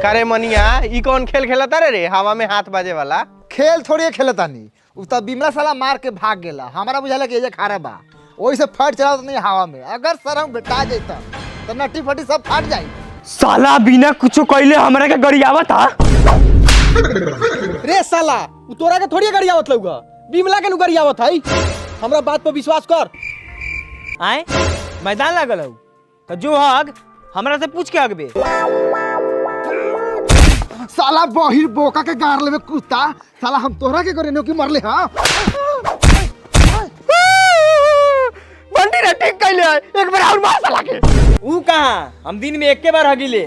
करे मनिया, ई कौन खेल खेलता रे रे हवा में हाथ बाजे वाला? खेल थोड़ी खेलतानी, उ त बिमला साला मार के भाग गेला। हमारा बुझाला कि एजे खारा बा, ओही से फट चला नहीं हवा में। अगर सर हम भेटा जैता त नट्टी फटी सब फाट जाई। साला बिना कुछो कइले हमरा के गरियावत हा। रे साला, उ तोरा के थोड़ी गरियावत लउगा, बिमला के नु गरियावत है। हमरा बात पर विश्वास कर। आए मैदान लागल हूँ तो जो हग हमरा से पूछ के हगबे। साला बहिर बोका के गार लेवे कुत्ता, साला हम तोहरा के करे की मरले। हां बंटी रे ठीक कइले है, एक बार और मार साला के। ऊ कहाँ, हम दिन में एके बार हगिले।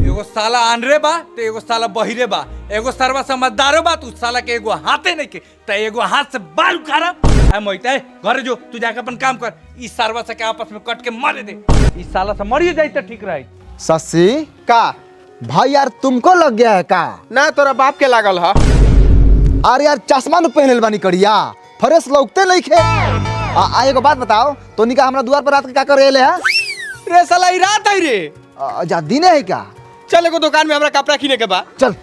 एगो साला आंधरे बा तो एगो साला बहिरे बा, एगो सरवा समझदारो बा तू साला के एगो हाथे नहीं के त एगो हाथ से बाल उखाड़ा। आ मोहित घरे जो तू जाके अपन काम कर, ई सरवा से के आपस में कट के मारे दे, ई साला से मरियो जाई त ठीक रही। ससी का भाई यार तुमको लग गया है का? ना तोरा बाप के लागल ह। अरे यार चश्मा न पहनल बानी करिया फ्रेश लौकते नहीं खे। आ एगो बात बताओ, तो निका हमरा द्वार पर रात के का करे एले है? रे साला ई रात है रे। जा दिने है का? चल एगो दुकान में हमरा कपड़ा किने के बा। चल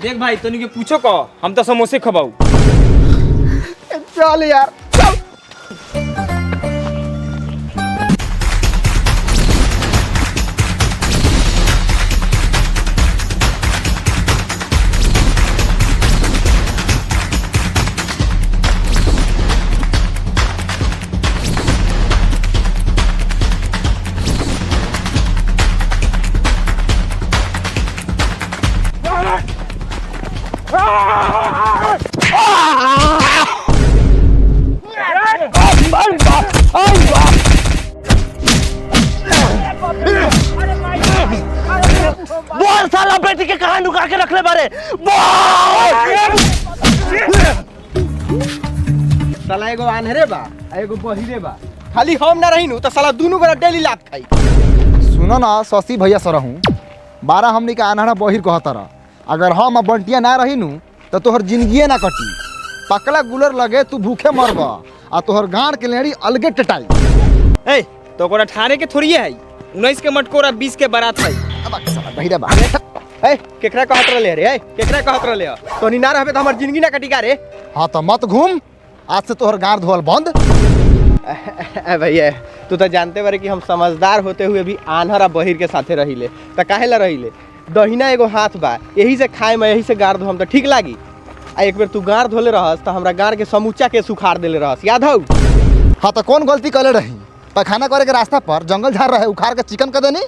देख भाई तनी के पूछो कह, हम तो समोसे खबाऊ। चल यार चल। बोल साला बेटी के कहाँ नुका के रखले बारे बोल। साला एगो आन्हरे बा आ एगो बहिरे बा, खाली हम ना रहिनु त साला दुनू गोरा डेली लात खाई। सुनो ना शशि भैया सरहूँ, बारह हमनी के आन्हरा बहिर कहत रह, अगर हम आ बंटिया ना रही नू तो तोहर जिंदगिए ना कटी। पकला गुलर लगे तू भूखे मरब आ तोहर गाड़ के लेड़ी अलगे टटाई। ए तो ओकरा ठाणे के थोड़ी है, 19 के मटकोरा 20 के बारात है। अब साला बहिरा बा। ए केकरा कहत रहले रे? ए केकरा कहत रहले? तोनी ना रहबे त हमर जिंदगी ना कटी का रे? हाँ तो मत घूम, आज से तोहर गाड़ धोअल बंद। ए भैया तू तो जानते बारे कि हम समझदार होते हुए भी आन्हर आ बहिर के साथे रहिले, त काहे ला रहिले? दहिना एगो हाथ बा, यही से खाए में यही से गाड़ धोम त ठीक लागी। आ एक बेर तू गाड़ धोले रहस त हमरा गाड़ के समूचा के सुखाड़ देले रहस, याद हौ? हाँ तो कौन गलती कले रही? पैखाना करे के रास्ता पर जंगल झाड़ रहे, उखाड़ के चिकन कर देनी।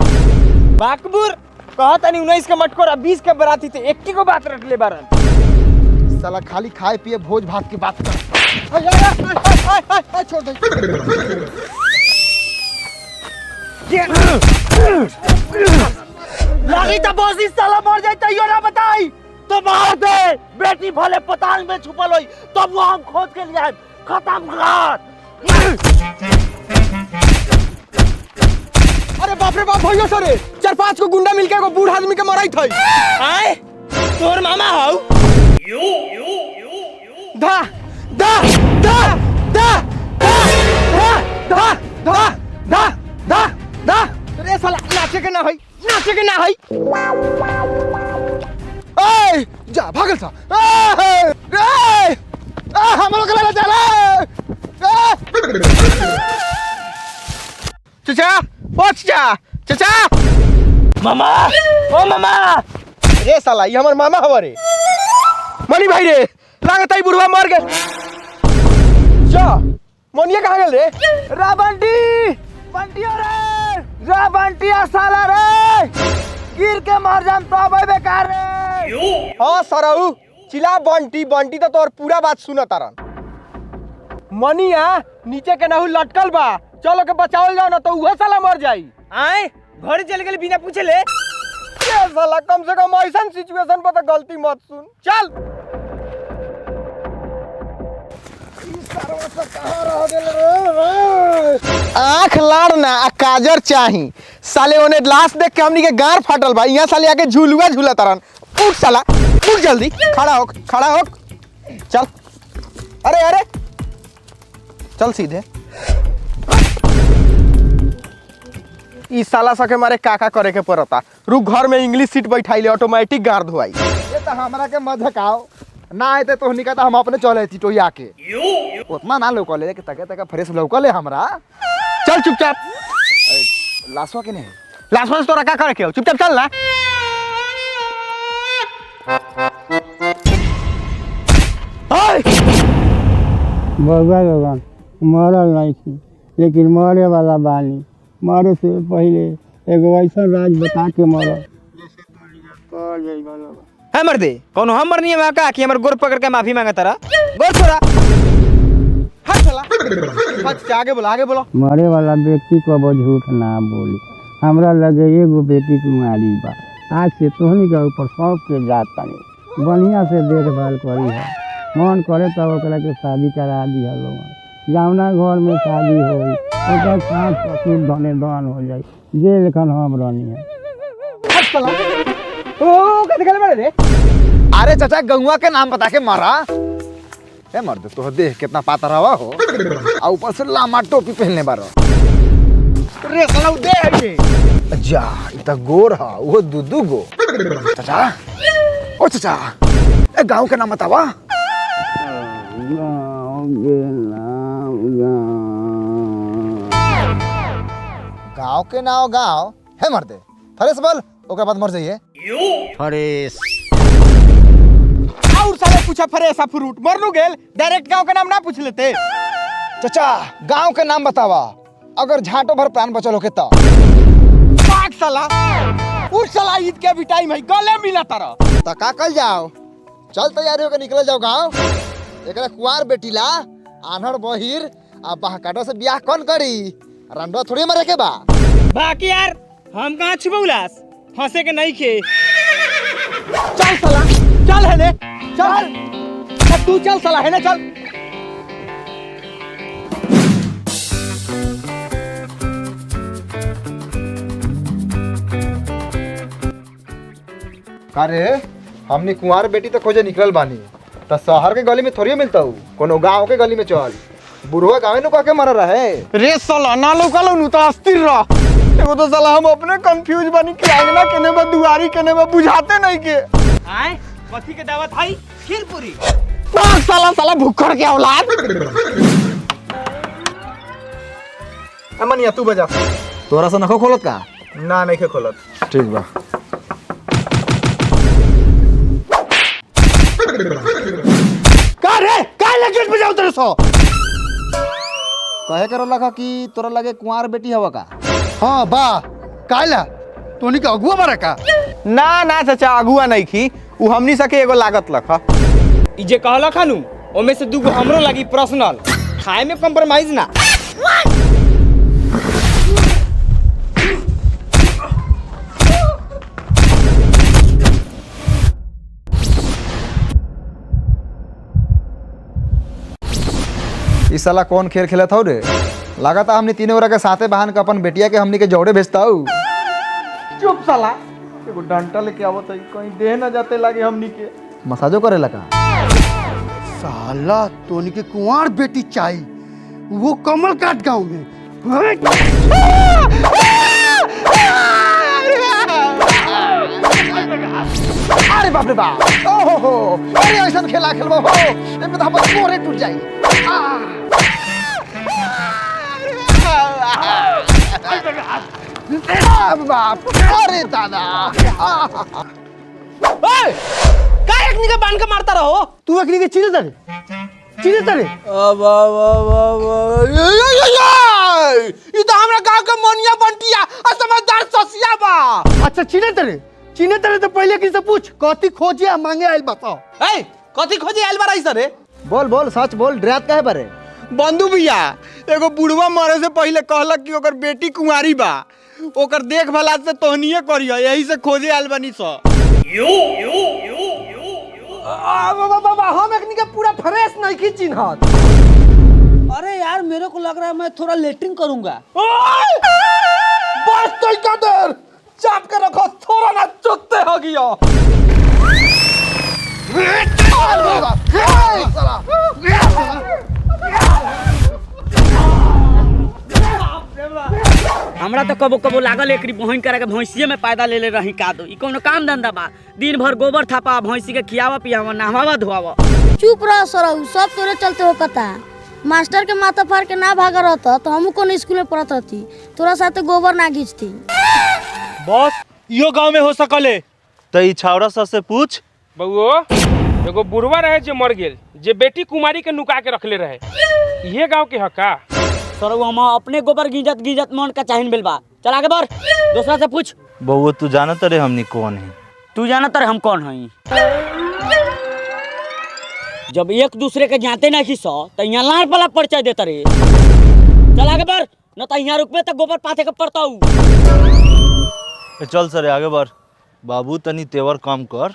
बाकबुर कहता नहीं 19 के मटकोरा 20 के बराती थे, एक को बात रटले बारन। साला खाली खाए पिए भोज भात की बात कर। छोड़ दे। लागी तो बॉसी साला मर जाए तैयो ना बताई तो मार दे, बेटी भले पताल में छुपल होई तब वो हम खोज के लिए आए। खत्म कर। अरे बाप रे बाप भैया सरे, 4-5 को गुंडा मिलके एगो बूढ़ आदमी के मराई थई। आए तोर मामा हौ। धा धा धा धा धा धा धा धा धा धा। रे साला नाचे के ना हई, नाचे के ना हई। ए जा भागल सा। ए ए ए हम लोग के चले। चचा ओ चचा चचा मामा ओ मामा। रे साला ई हमर मामा हव रे। मनी भाई रे लागत है बुढ़वा मर गए। जा मनिया कहाँ गेल रे? रा बंटी बंटियो रे, रा बंटिया साला रे, गिर के मर जाम तो अबे बेकार रे। हाँ सरऊ चिला बंटी बंटी तो तोर पूरा बात सुन तारन। मनिया नीचे के नाहु लटकल बा, चलो के बचावल जाओ ना तो उहो साला मर जाई। आए घरे चल गेल बिना पूछे ले। ये साला कम से कम ऐसा सिचुएशन पर तो गलती मत सुन। चल आँख लाड़ना आ काजर चाही साले, ओने लाश देख के हमनी के गार फाटल बा, यहाँ साले आके झूलुआ झूला तारन। उठ साला उठ जल्दी, खड़ा हो खड़ा हो, चल। अरे अरे चल सीधे। ई साला सके मारे काका करे के पड़ता। रुक, घर में इंग्लिश सीट बैठाइले ऑटोमेटिक गार धोआई। ये तो हमरा के मत झकाओ ना आते तो निका तो हम अपने चले चिटोया के उतना ना लौकले कि तके तके फ्रेश लौकले हमरा। चल चुपचाप। लाशवा के नहीं? लाशवा से तोरा का करे के हो? चुपचाप चल ना। बउआ लोगन मरल नहीं थी लेकिन मरे वाला बानी। मरे से पहले एगो ऐसा राज बता के मरल है मर्दे कोनो हम मरनी है का कि हमर गोर पकड़ के माफी मांगा तारा? गोर छोड़ा। हट साला। हट, आगे बोलो, आगे बोलो। मरे वाला व्यक्ति को झूठ ना बोली। हमरा लगे एगो बेटी कुमारी बा, आज से तोहनी के ऊपर सौंप के जात तानी, बढ़िया से देखभाल करी है। मन करे तब ओकरा के शादी करा दिया लोगन। जावना घर में शादी होई ओकर सास ससुर धने धन हो जाई, जे लेखन हम रहनी है। ओ कथी कहले बारे रे? अरे चाचा गौवा के नाम बता के मारा। ए मर्द तोहर देह कितना पातर हवा हो आ ऊपर से लामा टोपी पहनले बारो। रे साला उ दे है के। जा ई त गोर हा, वो दू दू गो। चाचा ओ चाचा ए गांव के नाम बतावा। गाँव के नाम गाँव। गांव के नाम गांव है मर्दे। फ्रेश बोल ओकरा बाद मर जाइए। फ्रेश और साले पूछा फ्रेश आ फ्रूट मरनू गेल, डायरेक्ट गांव के नाम ना पूछ लेते। चाचा गांव के नाम बतावा अगर झाटो भर प्राण बचल होके त। पाक साला, उठ साला, ईद के भी टाइम है, गले मिला तारा। त का कल जाओ, चल तैयारी होके निकल जाओ गांव। एकरा कुंवार बेटीला आन्हर बहिर आ बहकाटो से बियाह कौन करी? रंडवा थोड़ी मरे के बा। बाकी यार हम कहाँ छुपौलास, फंसे के नहीं खे। चल साला चल है ने चल, तू चल साला है ने चल। अरे हमनी कुंवार बेटी तो खोजे निकलल बानी त शहर के गली में थोड़ी मिलता हूँ, कोनो गांव के गली में चल। बुढ़वा गाँव नु कह के मर रहे। रे साला ना लौकलो नु त अस्थिर रह। एगो तो साला हम अपने कंफ्यूज बानी कि आंगना केने बा दुआरी केने बा बुझाते नहीं के। आए कथी के दावत हई? खीर पूरी। पाक साला, साला भुक्खड़ के औलाद। अमनिया तू बजा। तोरा से नखो खोलत का? ना नहीं के खोलत। ठीक बा। का रे का लगे बजाओ तेरे सो? कहे करो लखा कि तोरा लगे कुंवार बेटी हवा का? हाँ बा काला तोनी के अगुआ बारा का? ना ना चाचा अगुआ नहीं खी, उ हमनी सके एगो लागत लखा। ई जे कहलक हनु ओमे से दूगो हमरो लगी पर्सनल, खाए में कॉम्प्रोमाइज ना। इस साला कौन खेल खेलत हौ रे? लागता हमनी तीनों ओरा के साथे बहन के अपन बेटिया के हमनी के जोड़े भेजता हूँ। चुप साला, एगो डंटा लेके आवत है, कहीं देह ना जाते लागे हमनी के। मसाजो करे लगा। साला तोनी के कुंवार बेटी चाहिए वो कमल काट गाँव में। अरे बाप रे बाप, ओ हो हो, अरे ऐसा खेला खेलबो हो एमे तो हमर मोरे टूट जाई। आ बाप, अरे दादा। ओए का एकनी के बांध के मारता रहो? तू एकनी के चिन्ह तारे, चिन्ह तारे? अब अब अब ई तो हमरा गांव के मोनिया बंटिया आ समझदार ससिया बा। अच्छा चिन्ह तारे, चिन्ह तारे तो पहले किसी से पूछ कथी खोजे आ मांगे आइल बताओ। ए कथी खोजे आइल बा सर? बोल बोल सच बोल, डरात काहे बारे? बंधु भैया एगो बुढ़वा मरे से पहले कहलक कि ओकर बेटी कुंवारी बा, ओकर देखभाल आज से तोहनिए करियो, यही से खोजे आइल बानी स। बाबा हम एकनी के पूरा फ्रेश नहीं की चिन्हत। अरे यार मेरे को लग रहा है मैं थोड़ा लेटरिन करूंगा। बस तो का देर चाप के रखो, थोड़ा ना चुकते हो गया। साला। हमरा तो कबो कबो लागल एकरी बहिन करे के भैंसिए में पैदा ले ले रही का दो। ई कोनो काम धंधा बा? दिन भर गोबर थापा, भैंसी के खियावा पियावा, नहवावा धोआवा। चुप रह सरऊ, सब तोरे चलते हो कता। मास्टर के माथा फाड़ के ना भागा रहता तो हमू कोनो स्कूल में पढ़त रहती, तोरा साथे गोबर ना घींचती। बस इहो गांव में हो सकले। त ई छावरा सब से पूछ। बउओ एगो बुढ़वा रहे जे मर गेल, जे बेटी कुमारी के नुका के रखले रहे, इहे गांव के हका। सरऊ हम अपने गोबर गिंजत गिंजत मन का चाहिन बेल बा। चल आगे बढ़, दूसरा से पूछ। बउओ तू जानत रे हमनी कौन है? तू जानत रे हम कौन हई? जब एक दूसरे के जानते नहीं सो तो यहाँ लार पला परिचय देता रे। चल आगे बढ़, न तो यहाँ रुकबे तो गोबर पाथे के पड़ताऊ। चल सर आगे बढ़। बाबू तनी तेवर कम कर।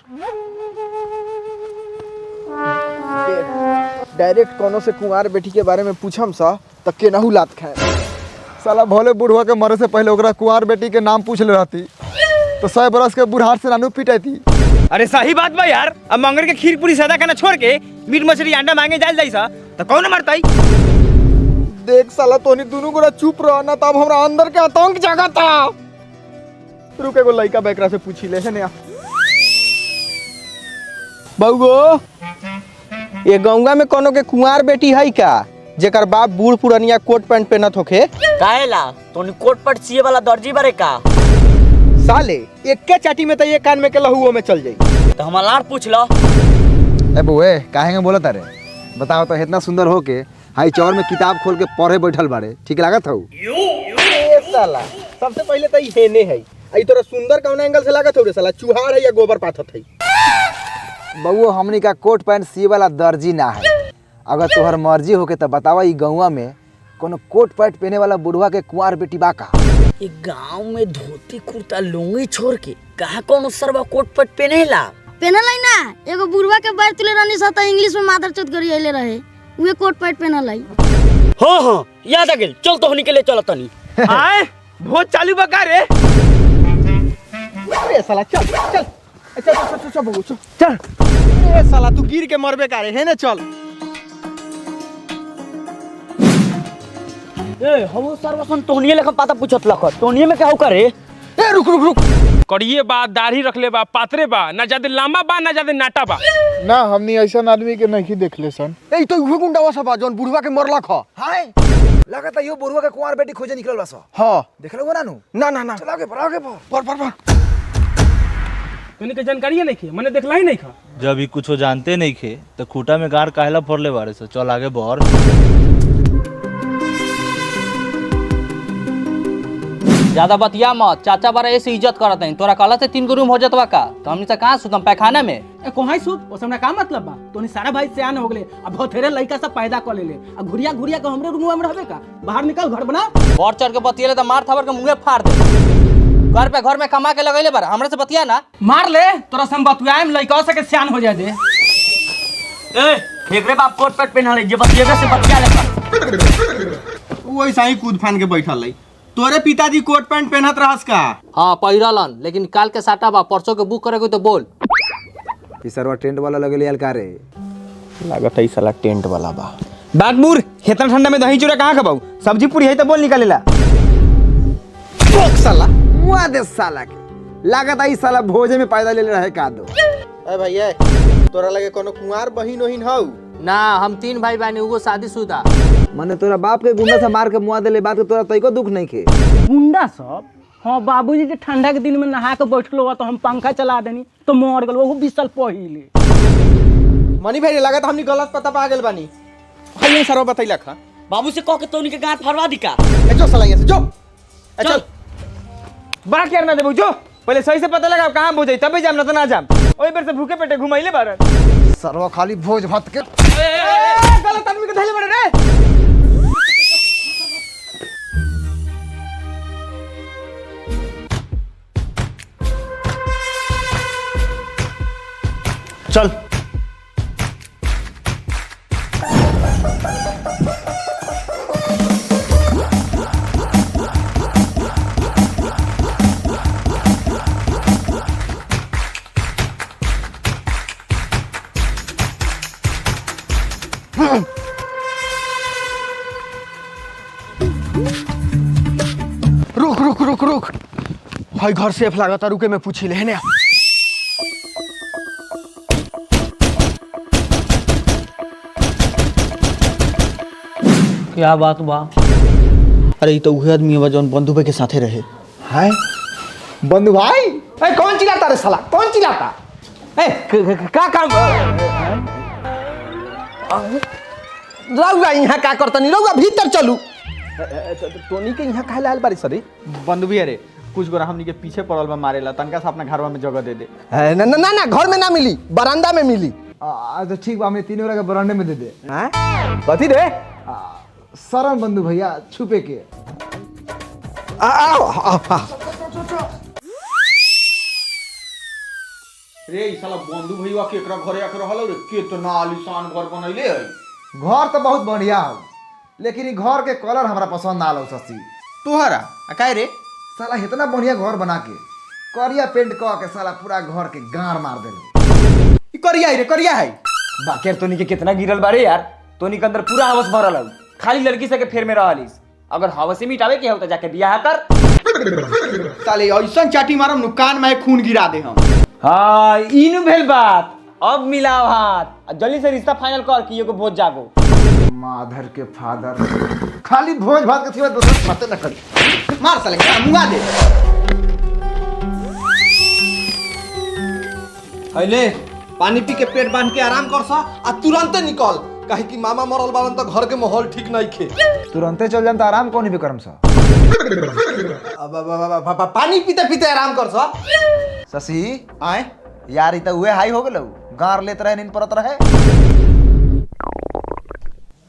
डायरेक्ट कोनो से कुंवार बेटी के बारे में पूछम सा त केनाहू लात खाए। साला भोले बुढ़वा के मरे से पहले ओकरा कुंवार बेटी के नाम पूछ ले रहती तो 100 बरस के बुढ़ार से नानू पिटाती। अरे सही बात बा यार, अब मंगर के खीर पूरी सदा खाना छोड़ के मीट मछली अंडा मांगे जाल जाई सा तो कौन मरताई? देख साला तोनी दोनों गोरा चुप रह ना तब हमरा अंदर के आतंक जागता। रुक एगो लइका बेकरा से पूछी ले है ना। बउगो ये गौवा में कोनो के कुंवार बेटी है का जेकर बाप बूढ़ पुरनिया कोट पैंट पहनत होखे? काहेला तोनी कोट पैंट सिए वाला दर्जी बारे का? साले एके चाटी में तो ये कान में के लहुओ में चल जाई। तो हमार लार पूछ लो। ए बउए काहे के बोलत रे? बताओ तो इतना सुंदर हो के हाई चौर में किताब खोल के पढ़े बैठल बारे, ठीक लागत हौ? ए साला सबसे पहले तो ई हेने है, आई तोरा सुंदर कौन एंगल से लागत हौ रे साला? चुहार है या गोबर पाथत है? बउओ हमनी का कोट पैंट सिए वाला दर्जी ना है। अगर तोहर मर्जी होके तो बतावा ई गौवा में कोनो कोट पैंट पहने वाला बुढ़वा के कुंवार बेटी बा का? ये गांव में धोती कुर्ता लुंगी छोड़ के कहाँ कोनो सरवा कोट पैंट पहनेला? पहनल है ना, एगो बुढ़वा के बैर तुले रहनी सा त इंग्लिश में मादर चोद करी आइले रहे, उहे कोट पैंट पहनल है। हाँ हाँ याद आ गेल, चल तो हमनी के ले चल तनी। आए भोज चालू बा का रे? अरे साला चल चल चल चल चल बउओ चल चल। ए साला तू गिर के मरबे का रे? हे ना चल। ए हम सर्वसन तोहनिए लेखन पाता पूछत लख, तोहनिए में कहू करे? ए रुक रुक रुक, करिए बा, दाढ़ी रखले बा, पातरे बा, ना ज्यादा लांबा बा ना ज्यादा नाटा बा। ना हमनी ऐसा आदमी के नहीं देखले सन। ए तो उहे गुंडावा सब बा जोन बुढ़वा के मरलक ह। हाय लागत यो बुढ़वा के कुंवार बेटी खोजे निकलल बा स। हां देखल हो नानू? ना ना ना, चल आगे पर आगे पर पर पर पर। तोनी के जानकारी नहीं खे, मने देखला ही नहीं खा। जब ई कुछो जानते नहीं खे तो खूटा में गार काहेला फोड़ले बारे से। चल आगे बढ़। ज्यादा बतिया मत, चाचा बारा ऐसे इज्जत करत नहीं। तोरा कहला से 3 गो रूम हो जतवा का तो हमनी से कहाँ सुतम पैखाना में? ए कोहाई सुत, ओसे हमरा का मतलब बा? तोनी सारा भाई सियान हो गेले, अब बहुतेरे लइका सब पैदा कर लेले, आ घुरिया घुरिया के हमरे रूमवा में रहबे का? बाहर निकल, घर बना। बढ़ चढ़ के बतियले तो मार थाबर के मुंहे फाड़ दे। घर पे घर में कमा के लगैले बारा, हमरा से बतिया ना। मार ले तोरा से हम बतुआएम, लइका से के सियान हो जाए दे। ए एकरे बाप कोट पैंट पहनल है, जे बतिएबे से बतिया ले। उ ऐसा ही कूद फान के बैठल है। तोरे पिताजी कोट पैंट पहनत रहस का? हाँ पहिरलन, लेकिन काल के साटा बा, परसों के बुक करे के तो बोल। ई सरवा टेंट वाला लगेले यार का रे? लागत है साला टेंट वाला बा। बागमूर इतना ठंडा में दही चूड़ा कहाँ खबाऊ? सब्जी पूरी है तो बोल निकालेला। साला मुआ दे साला के, लागत है साला भोजे में पैदा ले रहे का दो। ए भैया तोरा लगे कोनो कुंवार बहिन ओहिन हौ? ना हम 3 भाई बहन, उगो शादीशुदा। मने तोरा बाप के गुंडा से मार के मुआ देले बात के तोरा तइको दुख नहीं खे? गुंडा सब? हाँ बाबूजी के ठंडा के दिन में नहा के बैठलो हुआ तो हम पंखा चला देनी तो मर गल, वो 20 साल पहले। मनी भाई लागत हमनी गलत पता पा गेल बानी। हई सरवा बतैलक ह। बाबू से कह के तोनी के गांठ फरवा दी का? ए जो साला यहां से जो। ए चल बात यार ना देबू, जो पहले सही से पता लगाओ कहां भोज है तबे जाम, ना तो ना जाम। ओई बेर से भूखे पेटे घुमाइले बारन। सरवा खाली भोज भात के गलत आदमी के धइले बारे रे। चल रुक रुक रुक, हई घर सेफ लागता, रुके में पूछी ले ने। क्या बात बा? अरे ई तो उहे आदमी बा जौन बंधु भाई के साथे रहे। हाय बंधु भाई, ए कौन चिल्लाता रे साला, कौन चिल्लाता? ए का काम रउआ यहाँ का करतनी? रउआ भीतर चलू। तोनी के यहाँ काहे लाल बारी सरी? बंधु भी अरे कुछ गोरा हमनी के पीछे पड़ल बा मारेला, तनका से अपना घरवा में जगह दे दे। ना ना ना, घर में ना मिली, बरामदा में मिली। अच्छा ठीक बा, हमने तीनों के बरामदे में दे दे। हां कथी रे? शरण बंधु भैया छुपे के। आओ आओ। रे ई साला बंधु भैया के एकरा घरे आके रहल रे, केतना आलीशान घर बनैले है। घर तो बहुत बढ़िया हो, लेकिन ई घर के कलर हमरा पसंद ना आलो शशि। तोहरा आ काहे रे? साला इतना बढ़िया घर बना के करिया पेंट क के साला पूरा घर के गाड़ मार देले। ई करिया है रे, करिया है। बाकी यार तोनी के कितना गिरल बारे यार, तोनी के अंदर पूरा हवस भरल हौ, खाली लड़की से के फेर में रहलिस। अगर हवस ही मिटावे के हौ त जाके बियाह कर। साले ऐसन चाटी मारम नु कान में खून गिरा दे हम। हां इनु भेल बात, अब मिलाओ हाथ आ जल्दी से रिश्ता फाइनल कर कि एगो भोज जागो। माधर के फादर, खाली भोज भात के सिवा दोसर बातें न करी। मार साले मुआ दे। हइले पानी पी के पेट बांध के आराम कर सा आ तुरंते निकल, काहे कि मामा मरल बालन त घर के माहौल ठीक नहीं खे। तुरंते चल जाम त आराम कोनी भी करम सा। अब अब पानी पीते पीते आराम कर सा। शशि आए यार ई त उहे हाई हो गेलौ, गार लेत रहे नींद परत रहे।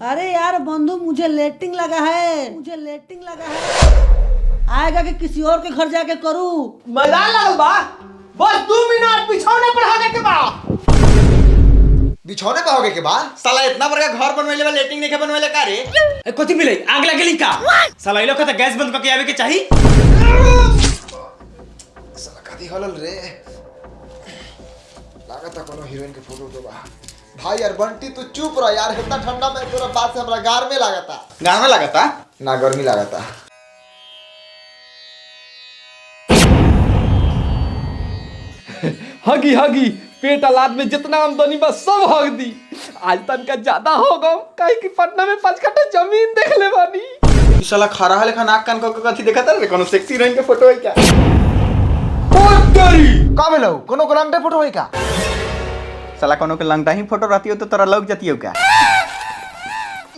अरे यार बंधु मुझे लेटिंग लगा है, मुझे लेटिंग लगा है, आएगा कि किसी और के घर जाके करूँ? मैदान लागल बा, बस 2 मिनट बिछौने पर होगे के बा। बिछौने पर होगे के बा? साला इतना बड़का घर बनवेले बा, लेटिंग नहीं के बनवेले का रे? ए कथि मिलै, आग लागेली का? साला ई लोग के त गैस बंद क के आवे के चाही। साला कथि हलल रे, लागत कोनो हीरोइन के फोटो तो बा। भाई यार बंटी तू चुप रह यार, इतना ठंडा में तोरा बात से हमरा गार में लागता। गार में लागता ना, गर्मी लागता। हगी हगी पेट आलाद में जितना आमदनी बा सब हग दी। आज तनका ज्यादा हो गम, काहे कि पटना में 5 कट्ठा जमीन देख ले बानी। ई साला खरा लेखा नाक कान क कथि देखत रे, कोनो सेक्सी हीरोइन के फोटो है क्या? ओ तेरी का भेलौ, कोनो के फोटो है का? साला कोनो के लंगटा ही फोटो रहती हो तो तोरा लग जाती हो क्या?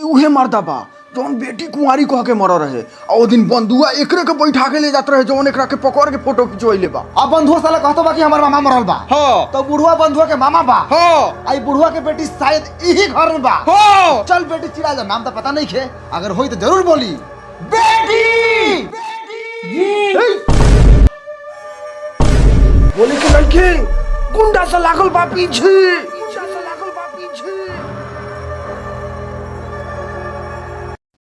उहे मर्दा बा जौन बेटी कुंवारी कह के मर रहे, आ ओ दिन बंधुआ एकरे के बैठा के ले जात रहे, जौन एकरा के पकड़ के फोटो खिंचवैले बा। अब बंधुआ साला कहतो बा कि हमर मामा मरल बा। हां तो बुढ़वा बंधुआ के मामा बा। हां आई बुढ़वा के बेटी शायद यही घर में बा। हां चल बेटी चिढ़ा जा, नाम तो पता नहीं खे, अगर होई तो जरूर बोली बेटी। जी बोली कि लड़की गुंडा से लागल बा पीछे, गुंडा से लागल बा पीछे।